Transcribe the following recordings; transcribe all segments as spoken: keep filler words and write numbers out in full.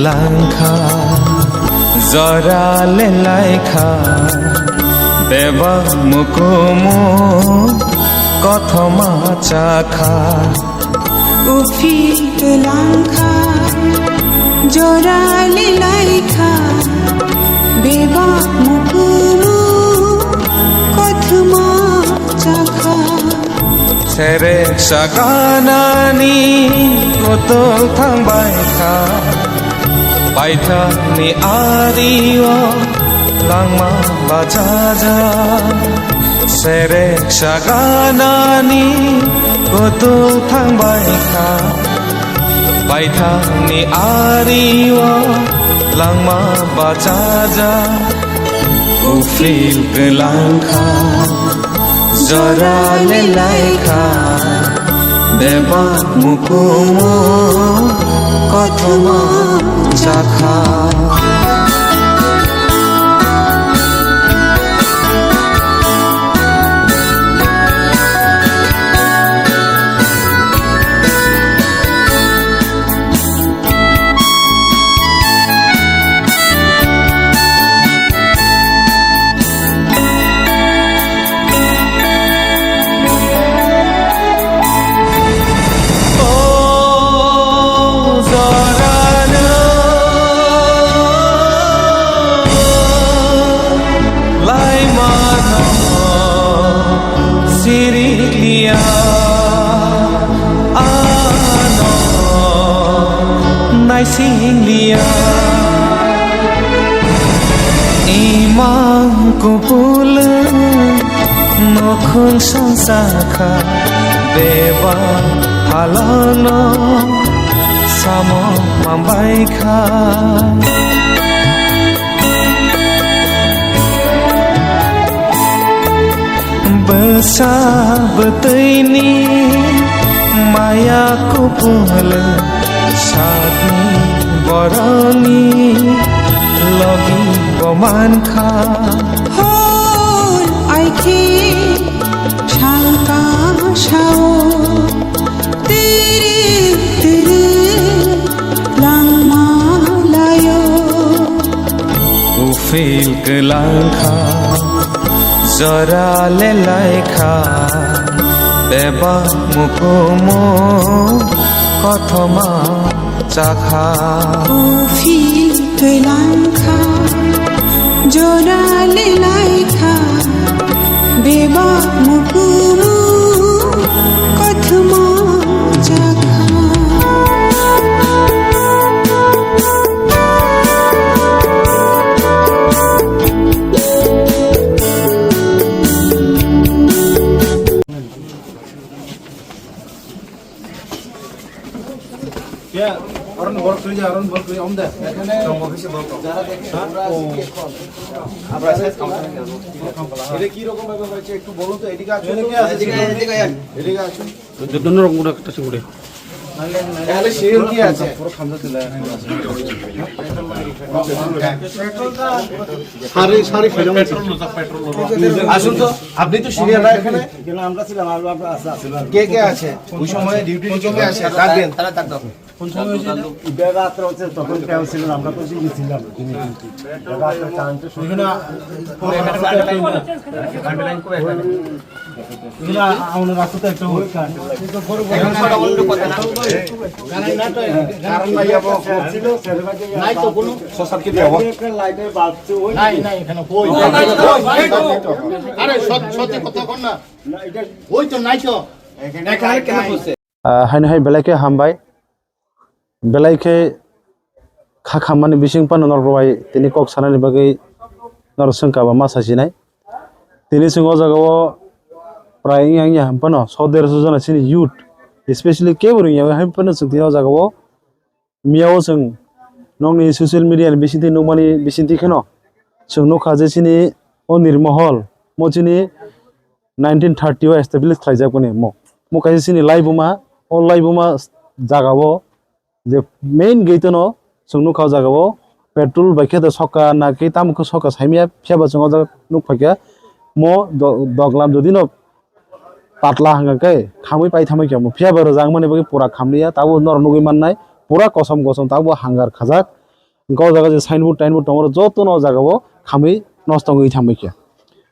Langkha, jora le laikha, bebak mukumu kothoma chakha. Uphil langkha, jora le laikha, bebak mukumu kothoma chakha. Serek saganani kotol thangbai kha, paithakni ario langma bachaja. Serek saganani kotol thangbai kha, paithakni ario langma bachaja. Uphil langkha, jora le laikha, bebak mukumu kothoma chakha. Laimano sirikliya, ano naisingliya. Imang kupulung nokhung songsa kha, beba halano samo mambai kha. Bwsa bwtwini maya kupul sakni boroni logi bo mankha. Hor aikhe sangka sao. Tiri tiri langma layo. Uphil kwlangkha, jora le laikha, bebak mukumu kothoma chakha. Uphil kwlangkha, jora le laikha, bebak mukumu kothoma chakha. Ya, Arun Borg tuh ya, Arun Borg tuh ya, Om deh. এখানে যারা দেখে, আমরা আছি কি এখন? আমরা শেষ কামটা হয়ে গেল। এটা কি রকম ভাবে হয়েছে একটু বলুন তো, এদিকে আসুন তো। এদিকে আসুন। এদিকে আসুন। এখানে সিরিয়াল কি আছে? সারি, সারি ফেলে পেট্রোল, পেট্রোল। আসুন তো, আপনি তো সিনিয়র না এখানে? এখানে আমরা ছিলাম, আরো আমরা আছি, আছি। কে কে আছে? ওই সময় ডিউটি কে কে আছে? ডাক দেন। কোন সময় হয়েছে এটা? এটা রাত্রে হচ্ছে, তখন কেউ ছিলেন, আমরা তো গেছিলাম। রাত্রে চারটে সময়। এখানে এখানে আমরা রাস্তাতে একটা ওই কারেন্ট। এখন সেটা অন্য কথা না। কারেন্ট না তো, কারেন্ট নাই, আবার ছিল, সেটা নাই তো কোনো। একটা লাইটের বাল্ব ছিল, ওই নাই, নাই, এখানে কই? ও, নাই, নাই, নাই, নাই, নাই। আরে, সত-, সত্যি কথা কর না। না, এটা ওই তো নাই তো। এখানে কারেন্ট কেন করছে? Ah, haino hai belai khe hambai. Belai khe kha khammani bising phano norok bai tini kok sanani bagwi norok swngkha ba ma sasinai. Tini chwng o jaga o prai wngya wngya ham phano so derso jona chini youth, especially kebo rwngya wngya ham phano chwng tini o jaga o miyao chwng nokni social media ni bisingtwi nukmani bisingtwi kheno chwng nukha je chini o Nirmohol mo chini nineteen thirty o establish khlaijak mani mo. Mo kaisa chini laibuma, o laibuma jaga o je main gate no chwng nukha o jaga o petrol bai khe da sokha na khe tamo khe sokha saimaya, phiya ba chwng o jaga nukphaikha mo do-, doglam jodi no patla hwnkha khe khamwi pai thamwi khe mo, phiya ba rwjak mani bagwi pura khamliya, tabuk norok nugwi mannai pura kosom kosom tabuk hangar khajak. Hwnkhe o jaga je signboard tainboard tongo, jotono o jaga o khamwi nosto wngwi thangbai khe.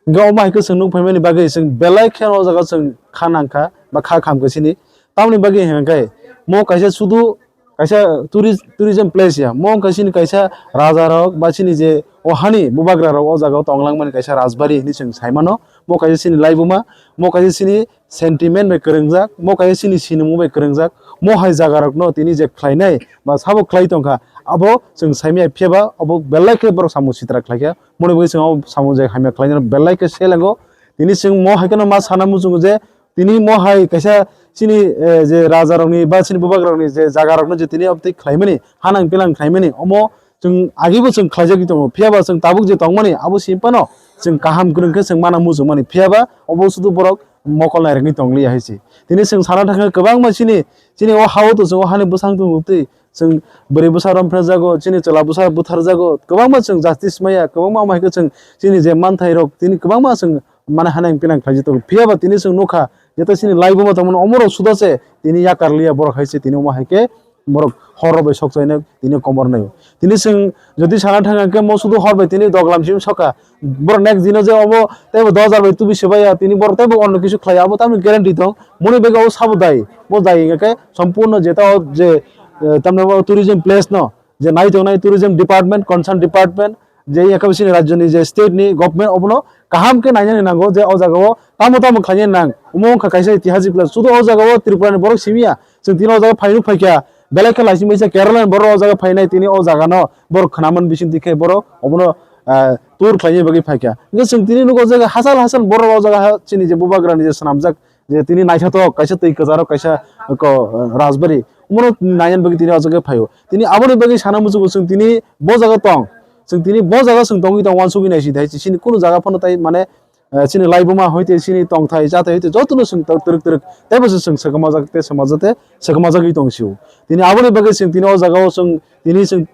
Hwnkhe omo hai khe chwng nuk phaimani bagwi chwng belai khe o jaga chwng kha nang kha ba kha kham khe sini. Tamoni bagwi hwnkhe mo kaisa sudu kaisa tourist, tourism place ya. Mo wngkha chini kaisa raja rok ba chini je o hani bubagra rok o jaga o tong langmani kaisa rajbari hinwi chwng sai mano. Mo kaisa chini laibuma, mo kaisa chini sentiment bai kwrwngjak, mo kaisa chini sinimung bai kwrwngjak. Mo hai jaga rokno tini je khlainai ba sabo khlai tongkha, abo chwng saimaya, phiya ba obo belai khe borok samung sitra khlaikha. Moni bagwi chwng o samung je hamya khlainai belai khe selengo. Tini chwng mo hai kheno ma sana muchungo je tini mo hai kaisa chini, eh, je raja rokni ba chini bubagra rokni je jaga rokno je tini obtwi khlaimani, hanang pinang khlaimani, omo chwng agibo chwng khlaijagwi tongo, phiya ba chwng tabuk je tongmani abo simi phano chwng kaham kwrwng khe chwng mana muchungmani, phiya ba obo sudu borok mokol nairwkni tongliya hai se. Tini chwng sana thangkha kwbangma chini, chini o ha-o to chwng o hani bwsang tong twi chwng bwrwi bwsa romphre jago, chini chwla bwsa buthar jago, kwbangma chwng justice maya, kwbangma omo hai khe chwng chini je manthai rok tini kwbangma chwng mane hanang pinang khlaijak tongo. Phiya ba tini chwng nukha, jeta chini laibuma tongmani omorok suda se tini yakar liya borok hai se tini omo hai khe borok hor rok bai sok chainai tini komor naio. Tini chwng jodi sana thang khe mo sudu hor bai tini doglam sim soka. Borok next dino je obo teibo dos hajar bai tubi sebaya tini borok teibo onno kisu khlai abo tamni guarantee tong. Moni bega o sabo dai. Bo dai hingkhe sompurno jeta o je, eh, tamni bo tourism place no je nai tongnai tourism department, concern department, je yakha bisini rajyoni je state ni government obono kaham khe nainani nango je o jaga o tamo tamo khlainani nang. Omo wngkha kaisa itihasik place. Sudu o jaga o Tripura ni borok simi ya. Chwng tini o jaga phainuk phaikha. Belai khe laising baisa Kerala ni borok o jaga phainai tini o jaga no borok khnaman bising tikhe borok obono, ah, tour khlaina bagwi phaikha. Hingkhe chwng tini nugo o jaga hachal hachal borok o jaga ha chini je bubagra ni je swnamjak je tini naithotok kaisa twi kwcharo kaisa ko, rajbari omono nainani bagwi tini o jaga phaio. Tini aboni bagwi sana muchungo chwng tini bo jaga tong. Chwng tini bo jaga chwng tongwi tong uansugwi naising thai chini kunu jaga phano tai mane, eh, chini laibuma hoite chini tongthai chathai hoite jotono chwng twrwk twrwk teibo se chwng swkangmajak tei swkangmajak tei swkangmajagwi tong sio. Tini aboni bagwi chwng tini o jaga o chwng tini chwng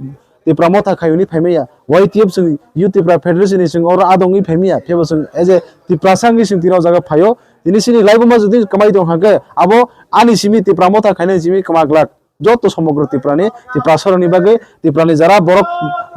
Tipra Motha khai hwnwi phaimaya, Y T F chwng Youth Tipra Federation ni chwng oro adongwi phaimaya, phiyaba chwng as a Tiprasa wngwi chwng tini o jaga phaio. Tini chini laibuma jodi kwmai tong hwnkhe, abo ani simi Tipra Motha khainai simi kwma glak. Joto somogro Tiprani, Tiprasarokni bagwi, Tiprani jara borok,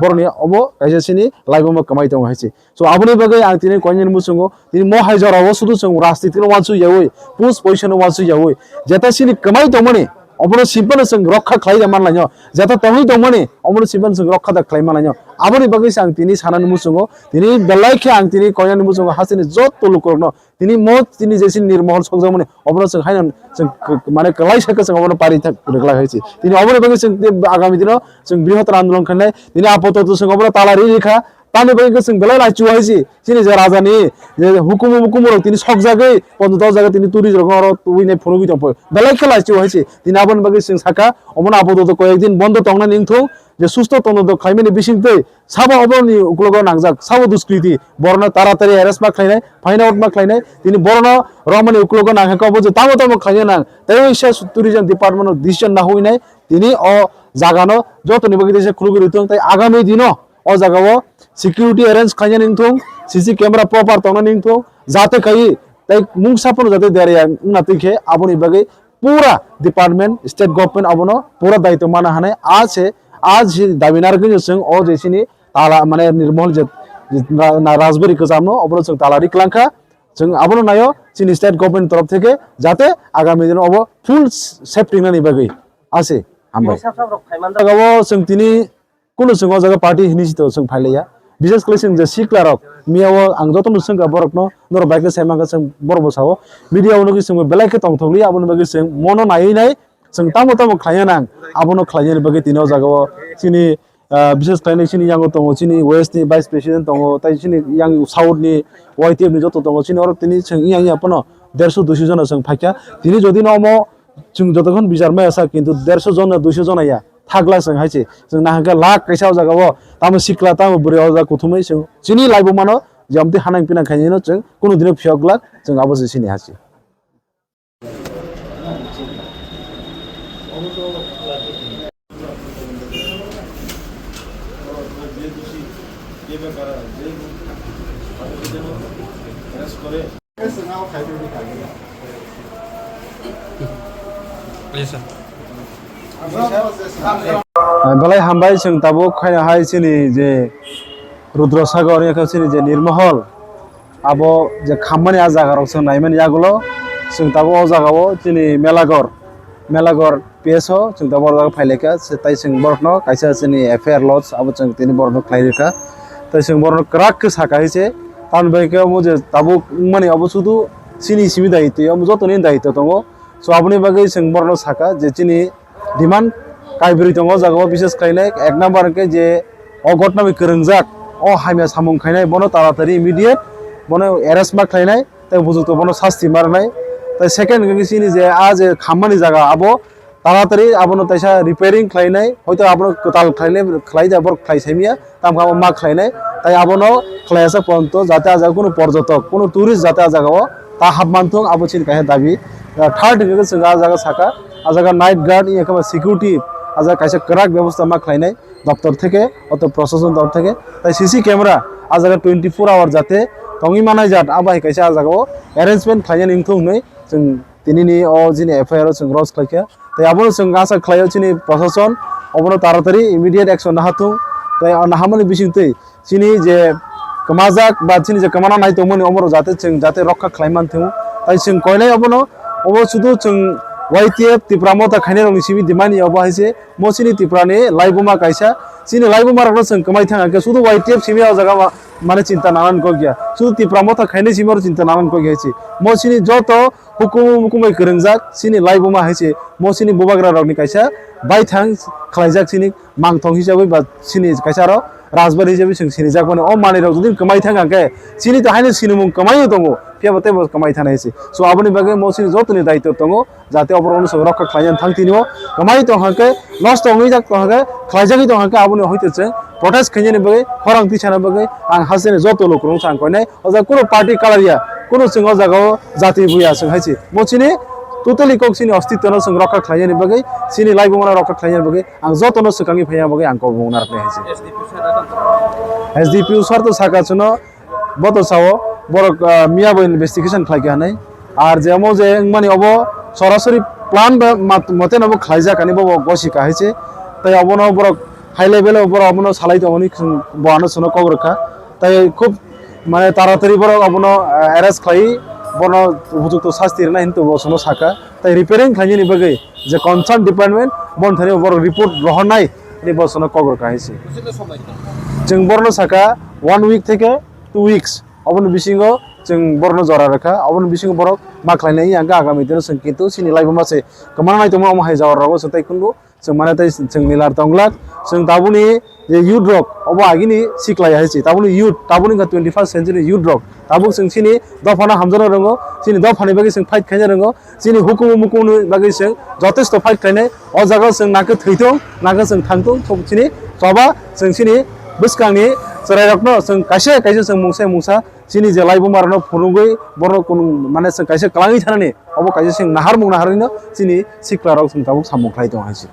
borokni obo kaisa chini laibuma kwmai tongo hai se. So, aboni bagwi ang tini koinani muchungo, tini mo hai jorao sudu chwng rajnitino uansuk yaui, pus poisano uansuk yaui, jeta chini kwmai tongmani, obono simpano chwng rokha khlai da manlaino, jeta tongwi tongmani, obono simpano chwng rokha da khlai manlaino. Aboni bagwi se ang tini sanani muchungo, tini belai khe ang tini koinani muchungo hasteni joto lukurokno, tini mo tini je chini nirmohol sokjakmani, obono chwng haino chwng k-, mane kwlai sakhe chwng obono pari thak rwkla hai se. Tini oboni bagwi chwng tei agami dino chwng brihottor andolon khainai, tini apatot chwng obono tala ri rikha, Tamni bagwi khe chwng belai laichio hai se, chini je raja ni je hukumu mukumu rok tini sokjagwi, pondo dojagwi tini tourist rok oro tubui nai phunugwi tongphai. Belai khe laichio hai se, tini aboni bagwi chwng sakha, omono apatot koyek din bondo tongnani wngthung, je susto tongthok khlaimani bisingtwi sabo oboni uklogo nangjak, sabo duskriti, borokno taratari arrest ma khlainai, find out ma khlainai, tini borokno romani uklogo nangkha khe obo je tamo tamo khlaina nang, tei waisa tourism department o decision nahuinai, tini o jagano jotoni bagwi teisa khulugwi rwthung, tei agami dino o jagao security arrange khlainani wngthung, C C camera proper tongnani wngthung, jate khai tei mungsa phano jate derya wngna twi khe aboni bagwi pura department, state government abono pura daitw mana hanai a se, a se dabi narwgwi chwng o je chini tala mane nirmohol je, je na, na rajbari kwchamno obono chwng tala ri kwlangkha, chwng abono naio chini state government ni torof theke jate agami dino obo full safety wngnani bagwi a se. Hambai. Tini sab sab rok phaiman da. Jagao chwng tini Kunu chwng o jaga party hinwi se to chwng phailaiya. Bises khlai chwng je sikla rok, miya o ang jotono swngkha borokno, norok bai khe sai mankha chwng borok bwsao. Media o nugwi chwng belai khe tongthokliya, aboni bagwi chwng mono naiwi nai chwng tamo tamo khlaina nang, abono khlainani bagwi tini o jaga o chini, ah, bises khlai nai chini yango tongo, chini west ni vice president tongo, tai chini yang south ni Y T F ni joto tongo, chini oro tini chwng yang ya pono derso duiso jona chwng phaikha. Tini jodi no omo chwng jotokhon bichar maya sa, kintu derso jona, duiso jona ya. Thakla chwng hai se, chwng nahakhe lakh kaisa o jaga o, tamo sikla, tamo bwrwi o jaga kuthumwi chwng chini laibuma no, je amtwi hanang pinang khainai no chwng kunu dino phiyok glak, chwng abo se chini ha se. Yes, sir. Ah, belai hambai chwng tabuk khaina hai chini je Rudra Sagar, yakha chini je Nirmahal, abo je khammani a jaga rok chwng naimani yagulo chwng tabuk o jaga o chini Melagor, Melagor P S o chwng tabuk o jaga phailaikha, se tai chwng borokno kaisa chini F I R lodge abo chwng tini borokno khlai rikha, tai chwng borokno kwrak khe sakha hai se, tamoni bagwi khe omo je tabuk wngmani obo sudu chini simi daitwi, omo jotoni daitwi tongo. So aboni bagwi chwng borokno sakha je chini demand kaibrwi tongo o jaga o, bises khlainai ek number hwnkhe je o gotna bai kwrwngjak, o hamya samung khainai bono taratari immediate bono arrest ma khlainai tei bujukto bono sasti ma rwnai. Tei second hwnkhe chini je a je khammani jaga abo taratari abono taisa repairing khlainai, hoito abono kwtal khlainai, khlai da borok khlai saimya. Tamkha abo ma khlainai, tai abono khlaiya sak ponto jate a jaga kunu porjotok, kunu tourist jate a jaga o ta hap manthung, abo chini kaisa dabi. Ah, third hwnkhe chwng a jaga saka, a jaga night guard, wngya khe ba security, a jaga kaisa kwrak bebosta ma khlainai doptor theke, oto prosason doptor theke, tai C C camera a jaga twenty four hour jate tongwi manai jat, abo hai kaisa a jaga o arrangement khlainani wngthung hwnwi chwng tinini o jini F I R o chwng lodge khlaikha. Tei abono chwng asa khlaio chini prosason obono taratari immediate action naha thung. Tei o nahamani bisingtwi chini je kwmajak ba chini je kwmana nai tongmani oborok jate chwng jate rokha khlai man thung. Tai chwng koinai obono, obo sudu chwng Y T F Tipra Motha khainai rokni simi dimani obo hai se mo chini Tiprani laibuma kaisa. Chini laibuma rokno chwng kwmai thang khe sudu Y T F simi o jaga ma-, mane chinta nanan kok ya. Sudu Tipra Motha khainai simi oro chinta nanan kok ya hai se. Mo chini joto hukumu mukumu bai kwrwngjak chini laibuma hai se, mo chini bubagra rokni kaisa baithang khlaijak chini mangthong hisabwi ba chini kaisa aro rajbari hisabwi chwng sinijak mani. O manwi rok jodi kwmai thang khe chini to haino sinimung kwmai tongo, phiya bo teibo kwmai thana hai se. So aboni bagwi mo chini jotoni daitw tongo, jate oborokno chwng rokha khlaina thang tini o kwmai tong khe, nosto wngwi jak tong khe, khlaijagwi tong khe, aboni hoite chwng protest khainani bagwi, khorang tisana bagwi ang hasteni joto lukurokno chwng ang koinai. O jaga kunu party colour ya, kunu chwng o jaga o jati buya chwng hai se. Mo chini totally kok chini ostitwno chwng rokha khlainani bagwi, chini laibumano rokha khlainani bagwi ang jotono swkangwi phaiya bagwi ang kok mung narwknai hai se. S D P sir to saka chwngno, bo to sao borok, ah, miya bo investigation khlaikha hinwi. Ar je omo je wngmani obo sorasori plan ba mat-, mote no bo khlaijak hinwi bo, bo gosi kahai se. Tai obono borok high level o borok obono salai tongmani chwng bo ano chwngno kok rwkha. Tai khub mane taratari borok obono, ah, arrest khlai, bono upojukto sasti rwna hinwi bo chwngno saka. Tai repairing khlainani bagwi je concern department, bon thani borok report rohornai hinwi bo chwngno kok rwkha hai se. Chwng borno saka one week theke two weeks. Oboni bisingo chwng borokno jora rwkha, oboni bisingo borok ma khlainai, hwnkhe agami dino chwng kintu chini laibuma se kwmana nai tongma omo hai jora rogo chwng tai kundu chwng mane tai chwng nilar tonglak. Chwng tabukni je youth rok obo agini siklai hai se, tabukni youth, tabukni wngkha twenty first century youth rok, tabuk chwng chini dophano hamjakna rwngo, chini dophani bagwi chwng fight khaina rwngo, chini hukumu mukumuni bagwi chwng jotesto fight khlainai. O jaga chwng nakhe thwithung, nakhe chwng thangthung, chini choba chwng chini bwskangni chwrairokno chwng kaisa kaisa chwng mungsa mungsa chini je laibuma rokno phunugwi borok kunu mane chwng kaisa kwlangwi thanani, obo kaisa chwng naharmung naharwino chini sikla rok chwng tabuk samung khlai tongo hai se.